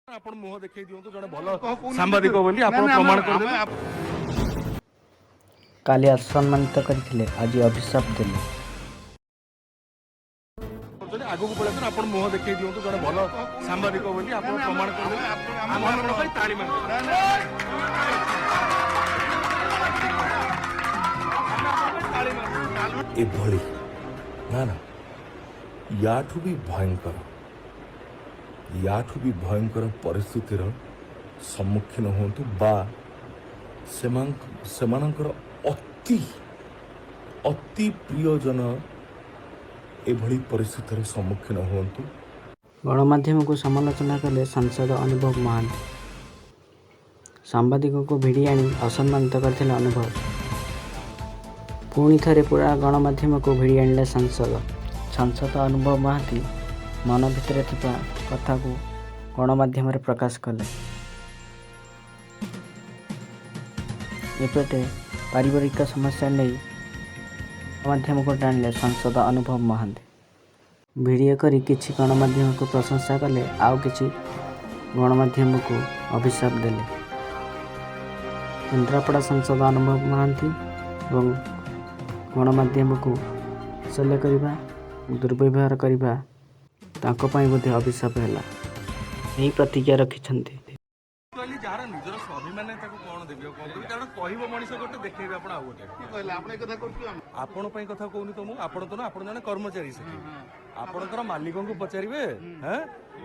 ଆପଣ ମୁହଁ ଦେଖେଇ ଦିଅନ୍ତୁ, ଜଣେ ଭଲ ସାମ୍ବାଦିକ ବୋଲି ଆପଣ ପ୍ରମାଣ କରିଦେବେ। କାଲି ଅସମ୍ମାନିତ କରିଥିଲେ, ଆଜି ଅଭିଶାପ ଦେଲେ। କରୁଛନ୍ତି, ଆଗକୁ ପଳେଇ, ଆପଣ ମୁହଁ ଦେଖେଇ ଦିଅନ୍ତୁ, ଜଣେ ଭଲ ସାମ୍ବାଦିକ ବୋଲି ଆପଣ ପ୍ରମାଣ କରିଦେବେ। ଆମେ ଆପଣଙ୍କ ପାଇଁ ତାଳି ମାରିଦେବୁ। ଏଭଳି ନା ନା, ୟାଠୁ ବି ଭୟଙ୍କର, ୟାଠୁ ବି ଭୟଙ୍କର ପରିସ୍ଥିତିର ସମ୍ମୁଖୀନ ହୁଅନ୍ତୁ ବା ସେମାନଙ୍କର ଅତି ଅତି ପ୍ରିୟଜନ ଏଭଳି ପରିସ୍ଥିତିର ସମ୍ମୁଖୀନ ହୁଅନ୍ତୁ। ଗଣମାଧ୍ୟମକୁ ସମାଲୋଚନା କଲେ ସାଂସଦ ଅନୁଭବ ମହାନ୍ତି। ସାମ୍ବାଦିକଙ୍କୁ ଭିଡ଼ି ଆଣି ଅସମ୍ମାନିତ କରିଥିଲେ ଅନୁଭବ। ପୁଣି ଥରେ ପୁରା ଗଣମାଧ୍ୟମକୁ ଭିଡ଼ି ଆଣିଲେ ସାଂସଦ। ସାଂସଦ ଅନୁଭବ ମହାନ୍ତି ମନ ଭିତରେ ଥିବା କଥାକୁ ଗଣମାଧ୍ୟମରେ ପ୍ରକାଶ କଲେ। ଏପଟେ ପାରିବାରିକ ସମସ୍ୟା ନେଇ ଗଣମାଧ୍ୟମକୁ ଟାଣିଲେ ସାଂସଦ ଅନୁଭବ ମହାନ୍ତି। ଭିଡ଼ିଓ କରି କିଛି ଗଣମାଧ୍ୟମକୁ ପ୍ରଶଂସା କଲେ, ଆଉ କିଛି ଗଣମାଧ୍ୟମକୁ ଅଭିଶାପ ଦେଲେ। କେନ୍ଦ୍ରାପଡ଼ା ସାଂସଦ ଅନୁଭବ ମହାନ୍ତି ଏବଂ ଗଣମାଧ୍ୟମକୁ ଶଲ୍ୟ କରିବା, ଦୁର୍ବ୍ୟବହାର କରିବା ତାଙ୍କ ପାଇଁ ବୋଧେ ଅଭିଶାପ ହେଲା, ଏହି ପ୍ରତିଜ୍ଞା ରଖିଛନ୍ତି। କହିଲି, ଯାହାର ନିଜର ସ୍ୱାଭିମାନ ନାହିଁ ତାକୁ କଣ ଦେବି ଆଉ କଣ ଦେବି? କାରଣ କହିବ ମଣିଷ ଗୋଟେ, ଦେଖେଇବେ ଆପଣ ଆଉ ଗୋଟେ। ଆପଣ ପାଇଁ କଥା କହୁନି ତ ମୁଁ। ଆପଣ ତ ନା, ଆପଣ ଜଣେ କର୍ମଚାରୀ ସେଠି। ଆପଣଙ୍କର ମାଲିକଙ୍କୁ ପଚାରିବେ, ହେଁ,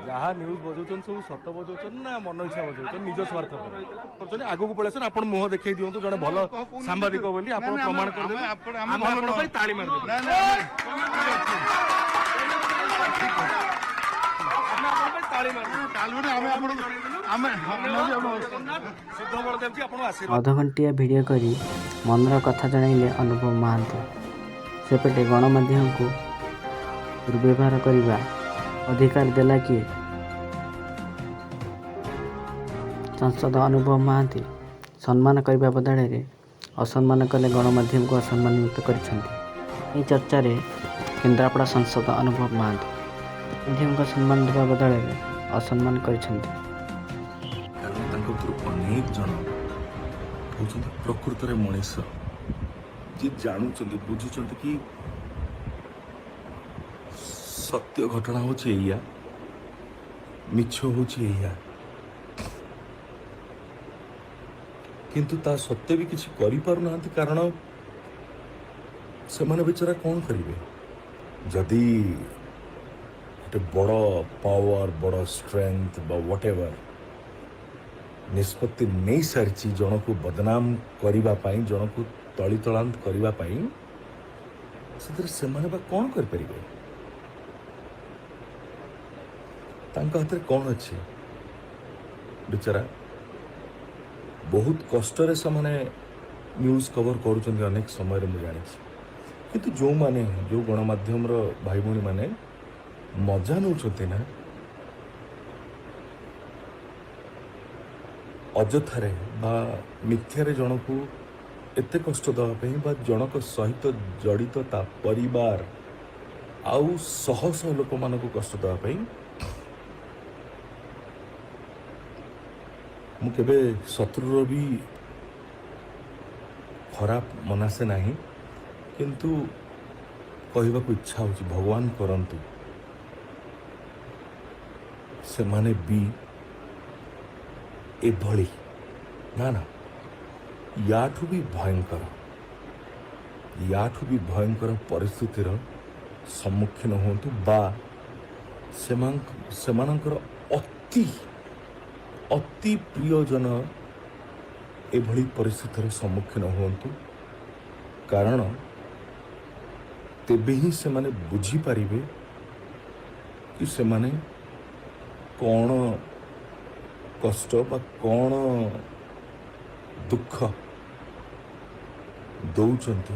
ଯାହା ନ୍ୟୁଜ ବଜାଉଛନ୍ତି ସବୁ ସତ ବଜାଉଛନ୍ତି ନା ମନ ଇଚ୍ଛା ବଜାଉଛନ୍ତି ନିଜ ସ୍ୱାର୍ଥ ପାଇଁ କରୁଛନ୍ତି? ଆଗକୁ ପଳେଇ ଆସନ୍ତୁ, ଆପଣ ମୁହଁ ଦେଖେଇ ଦିଅନ୍ତୁ, ଜଣେ ଭଲ ସାମ୍ବାଦିକ ବୋଲି ଆପଣ ପ୍ରମାଣ କରିଦେବେ। ଆମେ ଆପଣଙ୍କ ପାଇଁ ତାଳି ମାରିଦେବୁ। ଆମେ ଆପଣଙ୍କ ପାଇଁ ତାଳି ମାରିଦେବୁ। ସିଦ୍ଧ ବଳଦେବଜୀ ଆପଣ ଆଶୀର୍ବାଦ। ଅଧଘଣ୍ଟିଆ ଭିଡ଼ିଓ କରି ମନର କଥା ଜଣାଇଲେ ଅନୁଭବ ମହାନ୍ତି। ସେପଟେ ଗଣମାଧ୍ୟମକୁ ଦୁର୍ବ୍ୟବହାର କରିବା ଅଧିକାର ଦେଲା କିଏ? ସାଂସଦ ଅନୁଭବ ମହାନ୍ତି ସମ୍ମାନ କରିବା ବଦଳରେ ଅସମ୍ମାନ କଲେ, ଗଣମାଧ୍ୟମକୁ ଅସମ୍ମାନିତ କରିଛନ୍ତି। ଏହି ଚର୍ଚ୍ଚାରେ କେନ୍ଦ୍ରାପଡ଼ା ସାଂସଦ ଅନୁଭବ ମହାନ୍ତି। ମାଧ୍ୟମକୁ ସମ୍ମାନ ଦେବା ବଦଳରେ ଅସମ୍ମାନ କରିଛନ୍ତି। କାରଣ ତାଙ୍କ ଭିତରୁ ଅନେକ ଜଣ ହେଉଛନ୍ତି ପ୍ରକୃତରେ ମଣିଷ, ଯିଏ ଜାଣୁଛନ୍ତି, ବୁଝୁଛନ୍ତି କି ସତ୍ୟ ଘଟଣା ହେଉଛି ଏଇଆ, ମିଛ ହେଉଛି ଏଇଆ। କିନ୍ତୁ ତା ସତ୍ତ୍ୱେ ବି କିଛି କରିପାରୁନାହାନ୍ତି, କାରଣ ସେମାନେ ବିଚରା କ'ଣ କରିବେ? ଯଦି ଗୋଟେ ବଡ଼ ପାୱାର, ବଡ଼ ଷ୍ଟ୍ରେଙ୍ଗଥ ବା ୱାଟ୍ ଏଭର ନିଷ୍ପତ୍ତି ନେଇସାରିଛି ଜଣକୁ ବଦନାମ କରିବା ପାଇଁ, ଜଣକୁ ତଳିତଳାନ୍ତ କରିବା ପାଇଁ, ସେଥିରେ ସେମାନେ ବା କ'ଣ କରିପାରିବେ? ତାଙ୍କ ହାତରେ କ'ଣ ଅଛି? ବିଚରା ବହୁତ କଷ୍ଟରେ ସେମାନେ ନ୍ୟୁଜ୍ କଭର କରୁଛନ୍ତି ଅନେକ ସମୟରେ, ମୁଁ ଜାଣିଛି। କିନ୍ତୁ ଯେଉଁମାନେ, ଯେଉଁ ଗଣମାଧ୍ୟମର ଭାଇ ଭଉଣୀମାନେ ମଜା ନେଉଛନ୍ତି ନା ଅଯଥାରେ ବା ମିଥ୍ୟାରେ ଜଣକୁ ଏତେ କଷ୍ଟ ଦେବା ପାଇଁ ବା ଜଣକ ସହିତ ଜଡ଼ିତ ତା ପରିବାର ଆଉ ଶହ ଶହ ଲୋକମାନଙ୍କୁ କଷ୍ଟ ଦେବା ପାଇଁ, ମୁଁ କେବେ ଶତ୍ରୁର ବି ଖରାପ ମନାସେ ନାହିଁ। କିନ୍ତୁ କହିବାକୁ ଇଚ୍ଛା ହେଉଛି, ଭଗବାନ କରନ୍ତୁ ସେମାନେ ବି ଏଭଳି ନା ନା, ୟାଠୁ ବି ଭୟଙ୍କର, ୟାଠୁ ବି ଭୟଙ୍କର ପରିସ୍ଥିତିର ସମ୍ମୁଖୀନ ହୁଅନ୍ତୁ ବା ସେମାନଙ୍କର ଅତି ଅତି ପ୍ରିୟଜନ ଏଭଳି ପରିସ୍ଥିତିର ସମ୍ମୁଖୀନ ହୁଅନ୍ତୁ। କାରଣ ତେବେ ହିଁ ସେମାନେ ବୁଝିପାରିବେ କି ସେମାନେ କ'ଣ କଷ୍ଟ ବା କ'ଣ ଦୁଃଖ ଦେଉଛନ୍ତି।